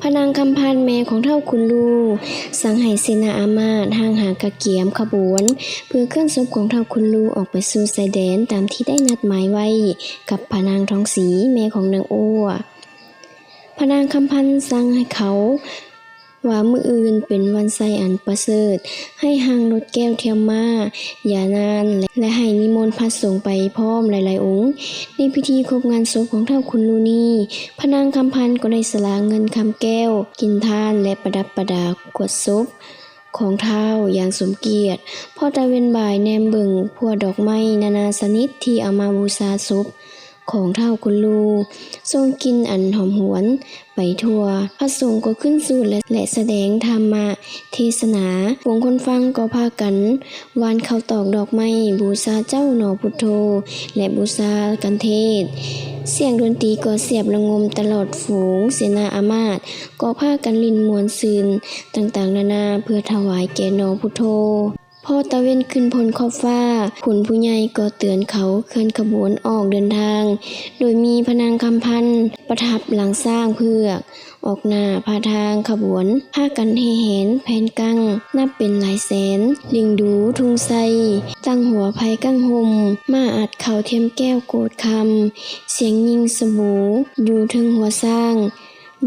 ພະນາງຄຳພັນແມ່ຂອງທ້າວຂຸນລູ່ ສັ່ງໃຫ້ເສນາອາມາດຫ້າງຫາກະກຽມຂະບວນ ເພື່ອເຄື່ອນສົບຂອງທ້າວຂຸນລູ່ອອກໄປສູ່ຊາຍແດນຕາມທີ່ໄດ້ນັດໝາຍໄວ້ກັບພະນາງທອງສີແມ່ຂອງນາງອົວ. ພະນາງຄຳພັນສັ່ງໃຫ້ເຂົາວ່າມື້ອື່ນເປັນວັນໄຊອັນປະເສີດ ໃຫ້ຮັ່ງລົດແກ້ວທຽວມ້າ ຢານານ ແລະ ໃຫ້ນິມົນພະສົງໄປພ້ອມຫຼາຍໆອົງ. ໃນພິທີຄົບງານສົບຂອງທ້າວຂຸນລູ່ນີ້ ພະນາງຄຳພັນກໍໄດ້ສະຫຼະເງິນຄຳແກ້ວ ກິນທານ ແລະ ປະດັບປະດາກວດສົບຂອງທ້າວຢ່າງສົມກຽດ. ພໍຕາເວັນບ່າຍແນມເບິ່ງພົວດອກໄມ້ນານາຊະນິດທີ່ເອົາມາບູຊາສົບຂອງທ້າວຂຸນລູ່ ສົ່ງກິ່ນອັນຫອມຫວນໄປທົ່ວ. ພະສົງກໍຂຶ້ນສູດ ແລະ ແລະ ສະແດງທຳມະເທສະໜາ. ຝູງຄົນຟັງກໍພາກັນ ຫວ່ານເຂົ້າຕອກດອກໄມ້ບູຊາເຈົ້າໜໍພຸດໂທ ແລະ ບູຊາກັນເທດ. ສຽງດົນຕີກໍສຽບລະງົມຕະຫຼອດ. ຝູງເສນາອາມາດກໍພາກັນຫຼິ້ນມ່ວນຊື່ນຕ່າງໆນານາ ເພື່ອຖວາຍແກ່ໜໍພຸດໂທ. ພໍຕາເວັນຂຶ້ນພົ້ນຂອບຟ້າ, ຂຸນຜູ້ໃຫຍ່ກໍເຕືອນເຂົາເຄື່ອນຂະບວນອອກເດີນທາງ, ໂດຍມີພະນາງຄຳພັນປະທັບຫຼັງຊ້າງເຜືອກ. ອອກໜ້າພາທາງຂະບວນ ພາກັນແຫ່ແຫນແຜ່ນກັ້ງ ນັບເປັນຫຼາຍແສນ. ລິງດູ ທຸງໄຊ ຕັ້ງຫົວໄພກາງຫົ່ມ, ມ້າອັດເຂົ້າທຽມແກ້ວໂກດຄຳ, ສຽງຍິງສະບູຢູ່ເທິງຫົວຊ້າງ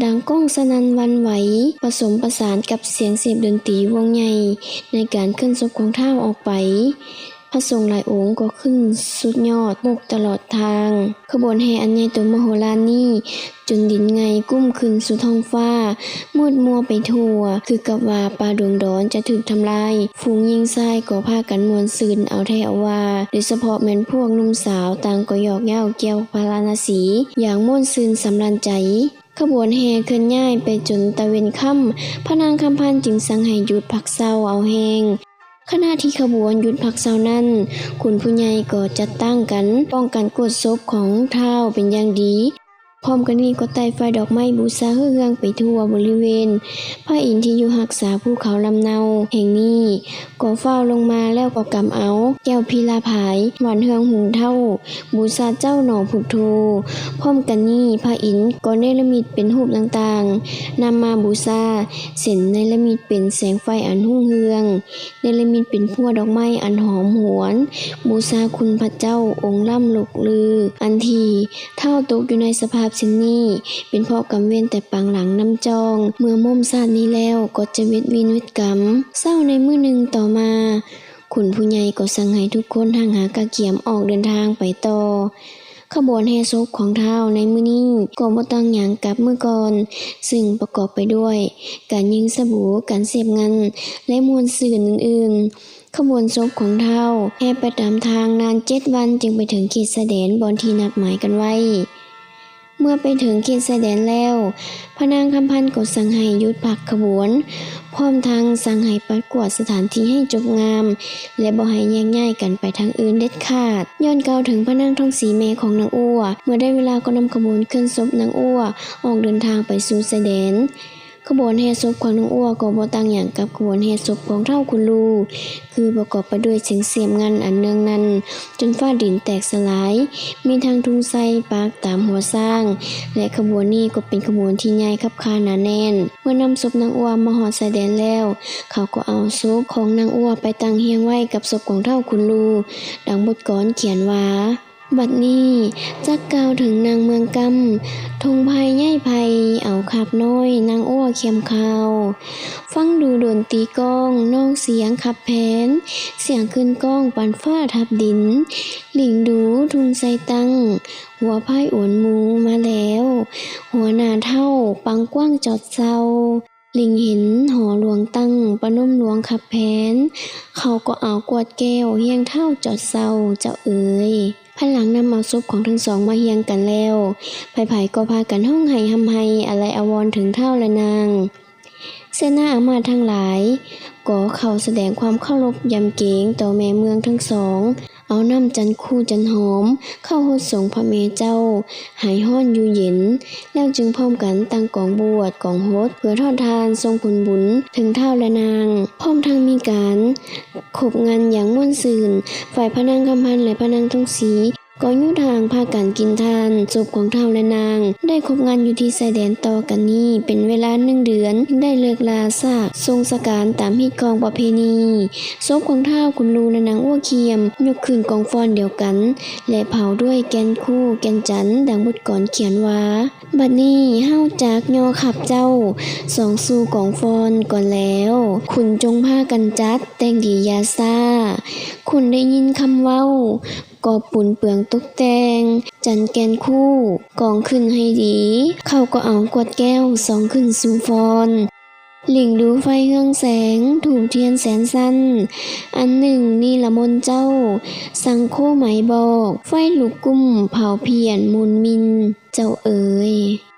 ດັງກ້ອງສະໜັ່ນຫວັ່ນໄຫວ, ປະສົມປະສານກັບສຽງເສບດົນຕີວົງໃຫຍ່ ໃນການເຄື່ອນສົບຂອງທ້າວອອກໄປ. ພະສົງຫຼາຍອົງກໍຂຶ້ນສຸດຍອດມຸກຕະຫຼອດທາງ. ຂະບວນແຫ່ອັນໃຫຍ່ໂຕມະໂຫລານນີ້ ຈົນດິນໄງກຸ້ມຂຶ້ນສູ່ທ້ອງຟ້າ, ມືດມົວໄປທົ່ວ ຄືກັບວ່າປ່າດົງດອນຈະຖືກທຳລາຍ. ຝູງຍິງຊາຍກໍພາກັນມ່ວນຊື່ນເອົາແທ້ເອົາວ່າ, ໂດຍສະເພາະແມ່ນພວກໜຸ່ມສາວ ຕ່າງກໍຫຍອກເຍີ້າກ່ຽວພາລານະສີຢ່າງມ່ວນຊື່ນສຳລານໃຈ. ຂະບວນແຫ່ເຄື່ອນຍ້າຍໄປຈົນຕາເວັນຄ່ຳ, ພະນາງຄຳພັນຈຶ່ງສັ່ງໃຫ້ຢຸດພັກເຊົາເອົາແຮງ. ຂະນະທີ່ຂະບວນຢຸດພັກເຊົານັ້ນ, ຂຸນຜູ້ໃຫຍ່ກໍຈັດຕັ້ງກັນປ້ອງກັນໂກດສົບຂອງທ້າວເປັນຢ່າງດີ. ພ້ອມກັນນີ້ກໍໄຕ້ໄຟດອກໄມ້ບູຊາເຮືອງໄປທົ່ວບໍລິເວນ. ພະອິນທີ່ຢູ່ຮັກສາພູເຂົາລຳເນົາແຫ່ງນີ້ ກໍຟ້າວລົງມາແລ້ວກໍກຳເອົາແກ້ວພິລາພາຍ ຫວ່ານເຮືອງຫຸງເທົ້າ ບູຊາເຈົ້າໜໍພຸດໂທ. ພ້ອມກັນນີ້ ພະອິນກໍເນລະມິດເປັນຮູບຕ່າງໆ ນຳມາບູຊາ, ເຊັ່ນ ເນລະມິດເປັນແສງໄຟອັນຮຸ່ງເຮືອງ, ເນລະມິດເປັນພົວດອກໄມ້ອັນຫອມຫວນ ບູຊາຄຸນພະເຈົ້າອົງລ້ຳລຸກລື. ອັນທີ່ທ້າວຕົກຢູ່ໃນສະພາບເຊັ່ນນີ້ ເປັນເພາະກຳເວນແຕ່ປາງຫຼັງນຳຈອງ. ເມື່ອໝົ້ມຊາດນີ້ແລ້ວ ກໍຈະເວັດວິນເວັດກຳ. ເຊົ້າໃນມື້ໜຶ່ງຕໍ່ມາ, ຂຸນຜູ້ໃຫຍ່ກໍສັ່ງໃຫ້ທຸກຄົນຮັ່ງຫາກະກຽມອອກເດີນທາງໄປຕໍ່. ຂະບວນແຫ່ສົບຂອງທ້າວໃນມື້ນີ້ກໍບໍ່ຕ່າງຫຍັງກັບມື້ກ່ອນ, ຊຶ່ງປະກອບໄປດ້ວຍການຍິງສະບູ, ການເສບງັນ ແລະ ມ່ວນຊື່ນອື່ນໆ. ຂະບວນສົບຂອງທ້າວແຫ່ໄປຕາມທາງນານເຈັດວັນ ຈຶ່ງໄປເຖິງເຂດຊາຍແດນບ່ອນທີ່ນັດໝາຍກັນໄວ້. ເມື່ອໄປເຖິງເຂດຊາຍແດນແລ້ວ, ພະນາງຄຳພັນກໍສັ່ງໃຫ້ຢຸດພັກຂະບວນ, ພ້ອມທັງສັ່ງໃຫ້ປັດກວາດສະຖານທີ່ໃຫ້ຈົບງາມ ແລະ ບໍ່ໃຫ້ແຍກຍ້າຍກັນໄປທາງອື່ນເດັດຂາດ. ຍ້ອນກ່າວເຖິງພະນາງທອງສີແມ່ຂອງນາງອົວ, ເມື່ອໄດ້ເວລາກໍນຳຂະບວນເຄື່ອນສົບນາງອົວອອກເດີນທາງໄປສູ່ຊາຍແດນ. ຂະບວນແຫ່ສົບຂອງນາງອົວກໍບໍ່ຕ່າງຫຍັງກັບຂະບວນແຫ່ສົບຂອງທ້າວຂຸນລູ່, ຄືປະກອບໄປດ້ວຍສຽງເສບງັນອັນເນື່ອງແໜ້ນ ຈົນຟ້າດິນແຕກສະຫຼາຍ, ມີທັງທຸງໄຊປາກຕາມຫົວຊ້າງ ແລະ ຂະບວນນີ້ກໍເປັນຂະບວນທີ່ໃຫຍ່ຄັບຄາໜາແໜ້ນ. ເມື່ອນຳສົບນາງອົວມາຮອດຊາຍແດນແລ້ວ, ເຂົາກໍເອົາສົບຂອງນາງອົວໄປຕັ້ງຮຽງໄວ້ກັບສົບຂອງທ້າວຂຸນລູ່, ດັ່ງບົດກອນຂຽນວ່າ, ບັດນີ້ຈັກກ່າວເຖິງນາງເມືອງກຳ, ທົ່ງໄພຍ້າຍໄພ ເອົາຄາບນ້ອຍນາງອົວຄຽມຂ່າວ. ຟັງດູດົນຕີກ້ອງ ນອກສຽງຂັບແພນ, ສຽງຂຶ້ນກ້ອງປານຟ້າທັບດິນ. ລິງດູທຸງໄຊຕັ້ງ, ຫົວພາຍອວນໝູມາແລ້ວ. ຫົວໜ້າເຖົ້າປັງກວ້າງຈອດເຊົາ. ລິງເຫັນຫໍຫຼວງຕັ້ງ, ປະນົມຫຼວງຂັບແພນ. ເຂົາກໍເອົາກວດແກ້ວຮຽງທ້າວຈອດເຊົາ, ເຈົ້າເອີຍ. ພາຍຫຼັງນຳເອົາສົບຂອງທັງສອງມາຮຽງກັນແລ້ວ, ໃຜໆກໍພາກັນຮ້ອງໄຫ້ຮ່ຳໄຫ້ອາໄລອາວອນເຖິງທ້າວ ແລະ ນາງ. ເສນາອາມາດທັງຫຼາຍກໍເຂົ້າສະແດງຄວາມເຄົາລົບຢຳເກງຕໍ່ແມ່ເມືອງທັງສອງ, ເອົານ້ຳຈັນຄູຈັນຫອມເຂົ້າຫົດສົງພະແມ່ເຈົ້າ ໃຫ້ຮ້ອນຢູ່ເຢັນ, ແລ້ວຈຶ່ງພ້ອມກັນຕັ້ງກອງບວດກອງຫົດ ເພື່ອທອດທານສົ່ງຜົນບຸນເຖິງທ້າວ ແລະ ນາງ. ພ້ອມທັງມີການຄົບງັນຢ່າງມ່ວນຊື່ນ, ຝ່າຍພະນາງຄຳພັນ ແລະ ພະນາງທອງສີ ກໍຢູ່ທາງພາກັນກິນທານ. ສົບຂອງທ້າວ ແລະ ນາງ ໄດ້ຄົບງານຢູ່ທີ່ຊາຍແດນຕໍ່ກັນນີ້ເປັນເວລາໜຶ່ງເດືອນ ຈຶ່ງໄດ້ເລີກລາສາກສົ່ງສະການຕາມຮີດຄອງປະເພນີ. ສົບຂອງທ້າວ ຂຸນລູ ແລະ ນາງ ອົວຄຽມ ຍົກຂຶ້ນກອງຟອນດຽວກັນ ແລະ ເຜົາດ້ວຍແກ່ນຄູ່ແກ່ນຈັນ ດັ່ງບົດກອນຂຽນວ່າ: ບັດນີ້ເຮົາຈັກຍໍຂັບເຈົ້າສອງສູ່ກອງຟອນກ່ອນແລ້ວ. ຄຸນຈົ່ງພາກັນຈັດແຕ່ງດີຢ່າຊ້າ. ຄຸນໄດ້ຍິນຄຳເວົ້າ ກໍປຸນເປືອງຕົກແຕ່ງ ຈັນແກ່ນຄູ່ກອງຂຶ້ນໃຫ້ດີ. ເຂົາກໍເອົາກວດແກ້ວສ່ອງຂຶ້ນສູ່ຟອນ. ເລັງດູໄຟເຮືອງແສງ ທູບທຽນແສນຊັ້ນ ອັນໜຶ່ງນິລະມົນເຈົ້າ ສັງໂຄໄໝບອກ ໄຟລຸກກຸ້ມເຜົາພຽນໝຸນມິນ ເຈົ້າເອີຍ.